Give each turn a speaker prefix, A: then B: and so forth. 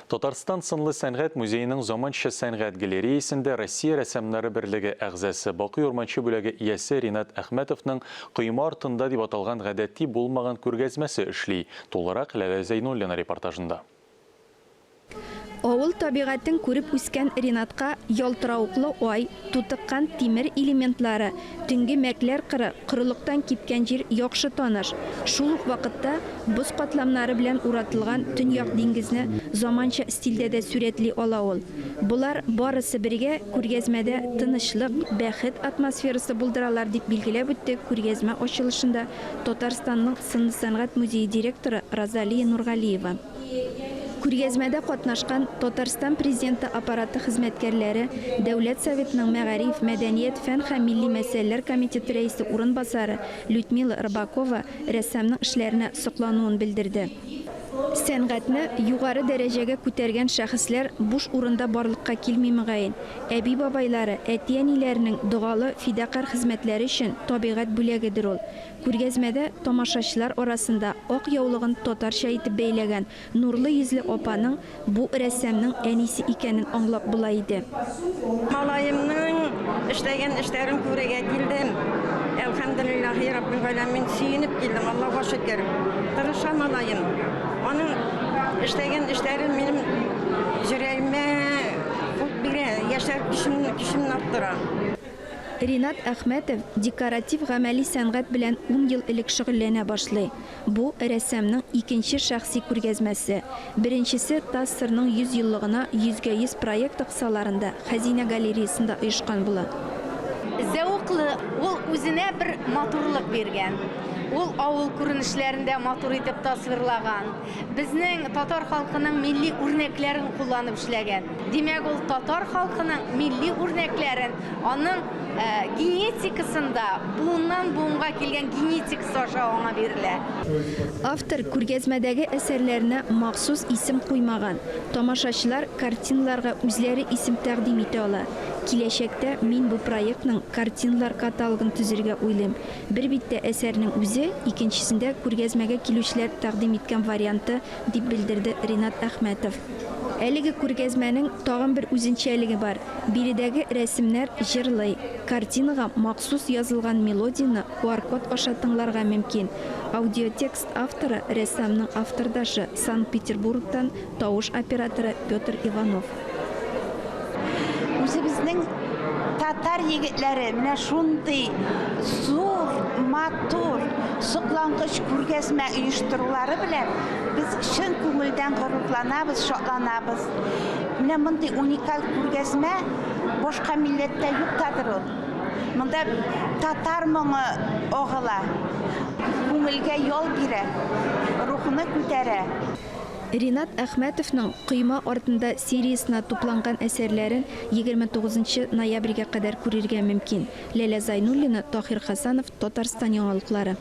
A: Татарстан сынлы сәнгать музееның заманча сәнгать галереясендә Россия рәссамнары берлеге әгъзасы, Бакый Урманче бүләге иясе Ринат Әхмәтовның Койма артында дип аталган гадәти булмаган күргәзмәсе эшли. Тулырак Ләлә Зәйнуллина репортажында.
B: Авыл табигатен күреп үскән Ринатка ялтыравыклы ай, тутыккан тимер элементлары, төнге мәкләр кыры, корылыктан кипкән җир яхшы таныш. Шул ук вакытта боз катламнары белән уратылган Төньяк диңгезне заманча стильдә дә сурәтли ала ул. Болар барысы бергә күргәзмәдә тынычлык, бәхет атмосферасы булдыралар, дип билгеләп үтте күргәзмә ачылышында Татарстанның сынлы сәнгать музее директоры Розалия Нургалиева. Күргәзмәдә катнашкан Татарстан Президенты Аппараты хезмәткәрләре, Дәүләт Советының мәгариф, мәдәният, фән һәм милли мәсьәләләр комитеты рәисе урынбасары Людмила Рыбакова рәссамның эшләренә соклануын белдерде. Сәнгатьне югары дәрәҗәгә күтәргән шәхесләр буш урында барлыкка килми мөгаен. Әби-бабайлары, әти-әниләренең догалы, фидакарь хезмәтләре өчен табигать бүләгедер ул. Күргәзмәдә тамашачылар арасында ак яулыгын татарча итеп бәйләгән нурлы йөзле апаның бу рәссамның әнисе икәнен аңлап була иде.
C: Малаемның эшләгән эшләрен күрергә килдем. Әлхәмдүлиллаһи раббил галәмин, сөенеп килдем, Аллага шөкер. Тырыша малаем. Аның эшләгән эшләре минем җөрәгемә ут бирә, яшәр көчемне арттыра.
B: Ринат Әхмәтов декоратив-гамәли сәнгать белән ун ел элек шөгыльләнә башлый. Бу, рәссамның икенче шәхси күргәзмәсе. Беренчесе ТАССРның 100 еллыгына Йөзгә-йөз проекты кысаларында Хәзинә галереясында оешкан була.
D: Зәвыклы, ул үзенә бер матурлык биргән. Ул авыл күренешләрен дә матур итеп тасвирлаган. Безнең татар халкының милли үрнәкләрен кулланып эшләгән. Димәк, ул татар халкының милли үрнәкләрен, аның генетикасында, буыннан-буынга килгән генетикасы аша аңа бирелә.
B: Автор күргәзмәдәге әсәрләренә махсус исем куймаган. Тамашачылар картиналарга үзләре исем тәкъдим итә ала. Киләчәктә мин бу проектның картиналар каталогын төзергә уйлыйм. Бер биттә әсәрнең үзе, икенчесендә күргәзмәгә килүчеләр тәкъдим иткән варианты, дип белдерде Ринат Әхмәтов. Әлеге күргәзмәнең тагын бер үзенчәлеге бар, биредәге рәсемнәр җырлый. Картинага махсус язылган мелодияне QR-код аша тыңларга мөмкин. Аудиотекст авторы, рәссамның автордашы, Санкт-Петербургтан тавыш операторы Петр Иванов.
E: Үзебезнең татар егетләре менә шундый зур, матур, соклангыч күргәзмә оештырулары белән без чын күңелдән горурланабыз, шатланабыз. Менә мондый уникаль күргәзмә башка милләттә юктадыр ул. Монда татар моңы агыла, күңелгә ял бирә, рухны күтәрә.
B: Ринат Әхмәтовның Койма артында сериясенә тупланган әсәрләрен 29 нчы ноябрьгә кадәр күрергә мөмкин. Ләлә Зайнуллина, Таһир Хәсәнов, Татарстан яңалыклары.